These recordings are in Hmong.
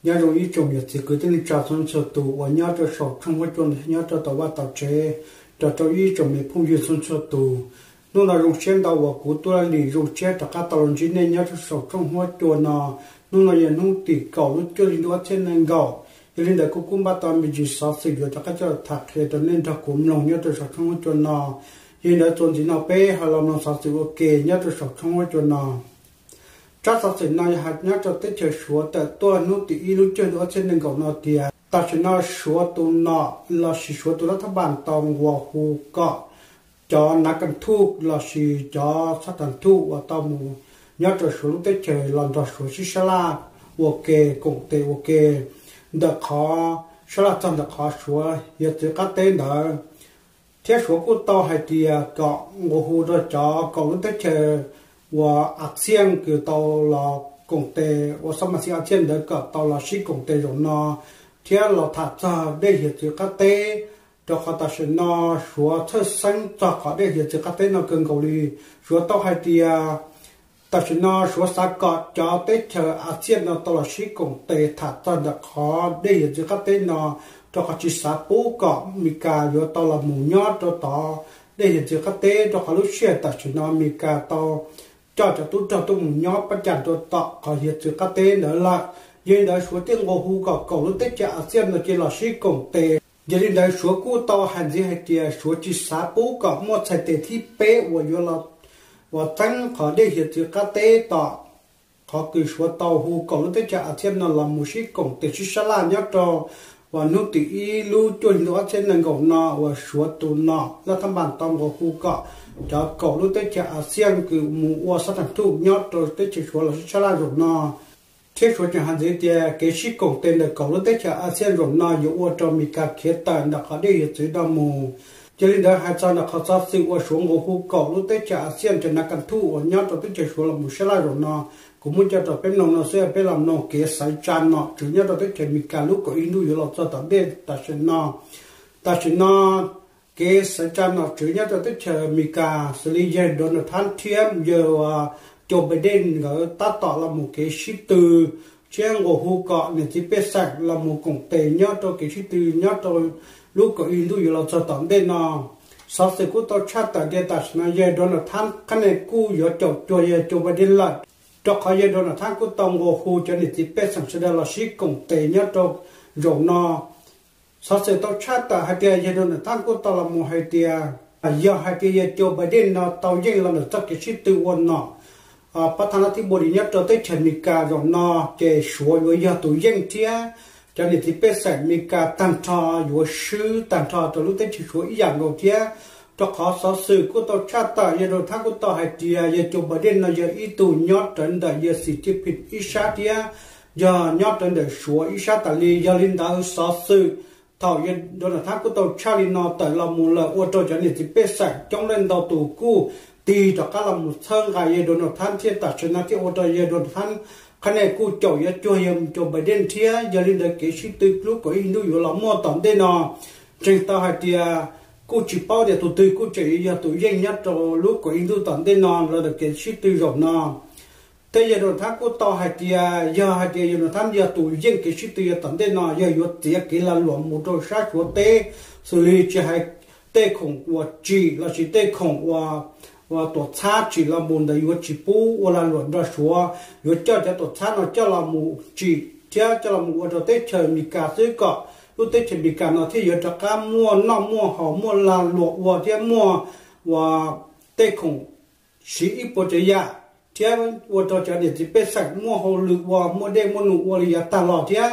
Nyob zoo ib tsoom niam txiv kwv tij neej tsa txhua txhua tus uas nyob rau saum tshooj huab cua nyob rau tom vaj tom tsev, rau rau ib tsoom me phooj ywg txhua txhua tus. Hnub no zoo siab ntau uas kuv Tub Laj Lim zoo siab rov qab tau los ntsib nej nyob rau saum tshooj huab cua no. Hnub no yog hnub tim kaum lub cuaj hli ntuj ob txhiab nees nkaum, yog li ntawd kuv kuj npaj tau me ntsis xov xwm yuav rov qab coj los tham qhia rau nej nrog kuv mloog nyob rau saum tshooj huab cua no. Yog li ntawd txuas ntxiv no peb ho los mloog xov xwm ua ke nyob rau saum tshooj huab cua no. Tsab xov xwm no yog hais nyob rau teb chaws Suav tawm tuaj hnub tim ib lub cuaj hli ntuj ob txhiab nees nkaum no tias tam sim no Suav tus nom lossis Suav tus lab thab npas tau nqua hu kom cov nav kas thuj lossis cov xab tas thuj uas tau mus nyob rau Suav lub teb chaws los nrog Suav sib sab laj ua ke, koom tes ua ke ntawm qhov sab laj txog ntawm qhov Suav hiav txwv qab teb ntawd. Thiab Suav kuj tau hais tias kom nqua hu rau cov kaum lub teb chaws uas ASEAN kws tau los koom tes ua xab mas xij ASEAN ntawd kom tau los sib koom tes zaum no thiab los tham txog dej hiav txwv qab teb, rau qhov tam sim no Suav txhawj xeeb txog qhov dej hiav txwv qab teb no kawg nkaus li. Suav tau hais tias tam sim no Suav xav kom cov teb chaws ASEAN no tau los sib koom tes tham txog ntawm qhov dej hiav txwv qab teb no, rau qhov tsis xav pub kom Amelikas yuav tau los mus nyob rau tod dej hiav txwv qab teb, rau qhov lub sij hawm tam sim no Amelikas tau coj cov tub rog tuaj mus nyob pab cas rau tom qhov hiav txwv qab teb ntawd lawm. Yog li ntawd Suav thiaj nqua hu kom kaum lub teb chaws ASEAN no cia los sib koom tes. Yog li ntawd Suav kuj tau hais ntxiv hais tias Suav tsis xav pub kom muaj txhais tes thib peb uas yuav los uas txeeb qhov dej hiav txwv qab teb tom qhov kws Suav tau hu kaum lub teb chaws ASEAN no los mus sib koom tes sib sab laj nyob rau uas hnub tim ib lub cuaj hli ntuj ob txhiab nees nkaum no uas Suav tus nom lab thab npas tau nqua hu kom cov kaum lub teb chaws ASEAN kws mus ua xab tas thuj nyob rau teb chaws Suav los sib sab laj zaum no. Thiab Suav tseem hais ntxiv tias kev sib koom tes ntawm kaum lub teb chaws ASEAN zaum no yuav ua rau Amelikas khiav tawm ntawm qhov dej hiav txwv no mus. Yog li ntawd hais txog ntawm qhov xov xwm uas Suav nqua hu kaum lub teb chaws ASEAN cov nav kas thuj uas nyob rau teb chaws Suav los mus sab laj zaum no, kuv muab coj rau peb mloog no xwb, peb los mloog kev xaiv tsa nom tswv nyob rau teb chaws Amelikas lub kaum ib ntuj yuav los txog tom ntej tam sim no. Tam sim no kev xaiv tsa nom tswv nyob rau teb chaws Amelikas xws li yawg Donald Trump thiab yawg Joe Biden nkawd tab tom los mus kev sib tw thiab nqua hu kom niam txiv pej xeem los mus koom tes nyob rau kev sib tw nyob rau lub kaum ib ntuj yuav los txog tom ntej no. Xov xwm kuj tau tshaj tawm tias tam sim no yawg Donald Trump qhab nia kuj yuav caum cuag yawg Joe Biden lawm, rau qhov yawg Donald Trump kuj tau nqua hu cov niam txiv pej xeem sawv daws los sib koom tes nyob rau zaum no. Xov xwm tau tshaj tawm hais tias yawg Donald Trump kuj tau los mus hais tias yog hais tias yawg Joe Biden no tau yeej los ntawm txoj kev sib tw ua nom pab thab nab thib npua li nyob rau teb chaws Amelikas zaum no, ces Suav yuav yog tus yeej thiab cov niam txiv pej xeem Amelikas tag nrho yuav swb tag nrho rau lub teb chaws Suav ib yam nkaus thiab. Rau qhov xov xwm kuj tau tshaj tawm yawg Donald Trump kuj tau hais tias yawg Joe Biden no yog ib tug nyob rawv ntawm yawg Xi Jinping ib sab thiab yog nyob rawv ntawm Suav ib sab tas li. Yog li ntawd xov xwm thaum yawg Donald Trump kuj tau tshaj li no tawm los mus lawm ua rau cov niam txiv pej xeem coob leej ntau tus kuj tig rov qab los mus txhawb nqa yawg Donald Trump thiab tam sim no thiaj ua rau yawg Donald Trump qhab nia kuj caum yuav cuag yawg Joe Biden thiab. Yog li ntawd kev sib tw lub kaum ib ntuj yuav los muaj tom ntej no tseem tau hais tias kuj tsis paub tias tus twg kuj tseem yuav yog tus yeej nyob rau lub kaum ib ntuj tom ntej no los ntawm kev sib tw zaum no. Thiab yawg Donald Trump kuj tau hais tias yog hais tias yawg Donald Trump yog tus yeej kev sib tw yav tom ntej no yog yuav txiav kev lag luam mus rau sab Suav teb, xws li tsis hais tej khoom uas tsim lossis tej khoom uas tuam txhab tsim los mus ntawd yuav tsis pub ua lag luam nrog Suav, yuav coj cov tuam txhab no coj los mus tsim thiab coj los mus ua rau teb chaws Amelikas xwb kom lub teb chaws Amelikas no thiaj yuav rov qab muaj noj muaj haus muaj lag luam ua thiab muaj uas tej khoom siv ib puas tsav yam thiab ua rau cov niam txiv pej xeem muaj hauj lwm ua muaj dej muaj num ua li yav tag los thiab.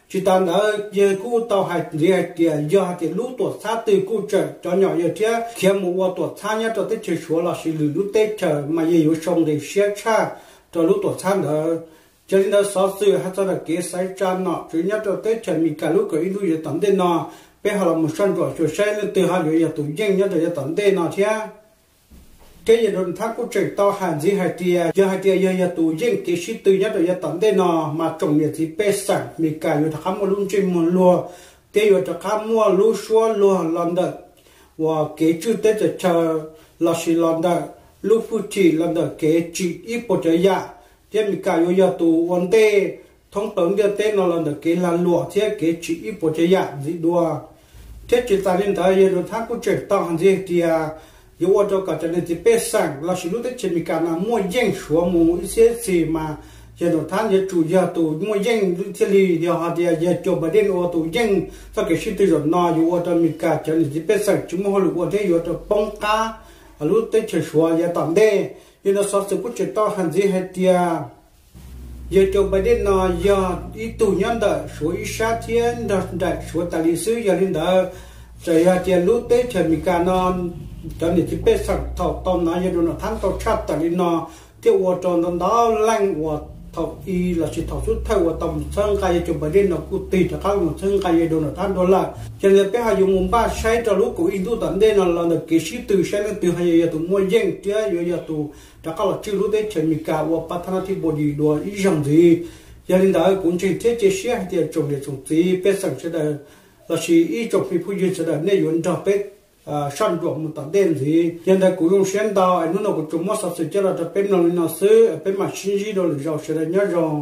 Tsis tas ntawd yawg kuj tau hais ntxiv hais tias yog hais tias lub tuam txhab twg kuj tseem cov nyom yawg thiab khiav mus ua tuam txhab nyob rau teb chaws Suav lossis lwm lub teb chaws mas yawg yuav sau nqis siab tshaj rau lub tuam txhab ntawd. Yog li ntawd xov xwm hais txog ntawm kev xaiv tsa nom tswv nyob rau teb chaws Amelikas lub kaum ib ntuj yav tom ntej no, peb ho los mus soj ntsuam xyuas saib leej twg ho yuav yog tus yeej nyob rau yav tom ntej no thiab. Thiab yawg Donald Trump kuj tseem tau hais ntxiv hais tias yog hais tias yog yog tus yeej kev sib tw nyob rau yav tom ntej no mas tsoom niam txiv pej xeem Amelikas yuav rov qab muaj lub ntsej muag luag thiab yuav rov qab muaj lub suab luag los ntawm uas kev tswj teb teb chaws lossis los ntawm lub hwj chim los ntawm kev tsim ib puas tsav yam, thiab Amelikas yuav yog tus ua ntej thoob plaws ntiaj teb no los ntawm kev lag luam thiab kev tsim ib puas tsav yam ntxiv dua. Thiab tsis tas li ntawd, yawg Donald Trump kuj tseem tau hais ntxiv hais tias yuav ua rau kom cov niam txiv pej xeem lossis lub teb chaws Amelikas no muaj yeej suav mus ib txhiab txhis mas yawg Donald Trump yuav tsum yog tus muaj yeej thiaj li. Yog hais tias yawg Joe Biden ua tus yeej txoj kev sib tw zaum no, yuav ua rau Amelikas cov niam txiv pej xeem tsis muaj hauj lwm ua thiab yuav rau poob qab lub teb chaws suav yav tom ntej. Yog li ntawd xov xwm kuj tseem tau hais ntxiv hais tias yawg Joe Biden no yog ib tug nyob ntawm suav ib sab thiab nrog nraim suav tas li xwb. Yog li ntawd, txawm yog tias lub teb chaws Amelikas no cov niam txiv pej xeem thaum tau hnov yawg Donald Trump tau tshaj tawm li no thiaj ua rau ntau ntau leej uas thaum i lossis thaum xub thawj uas tau mus txhawb nqa yawg Joe Biden no kuj tig rov qab los mus txhawb nqa yawg Donald Trump dua lawm. Yog li ntawd peb ho yuav mus npaj saib rau lub kaum ib ntuj tom ntej no los ntawm kev sib tw saib leej twg ho yuav yog tus muaj yeej thiab yuav yog tus rov qab los tswj lub teb chaws Amelikas ua pas thab nab thib npau yws dua ib zaug ntxiv. Yog li ntawd kuv ntseeg thiab cia siab hais tias tsoom niam tsoom txiv pej xeem sawv daws lossis ib tsoom me phooj ywg sawv daws nej yuav nrog peb soj ntsuam mus tom ntej ntxiv. Yog li ntawd kuv zoo siab ntau es hnub no kuv tsuas muab xov xwm coj los rau peb mloog li no xwb, peb mam sib ntsib dua lwm zaus, sawv daws nyob zoo.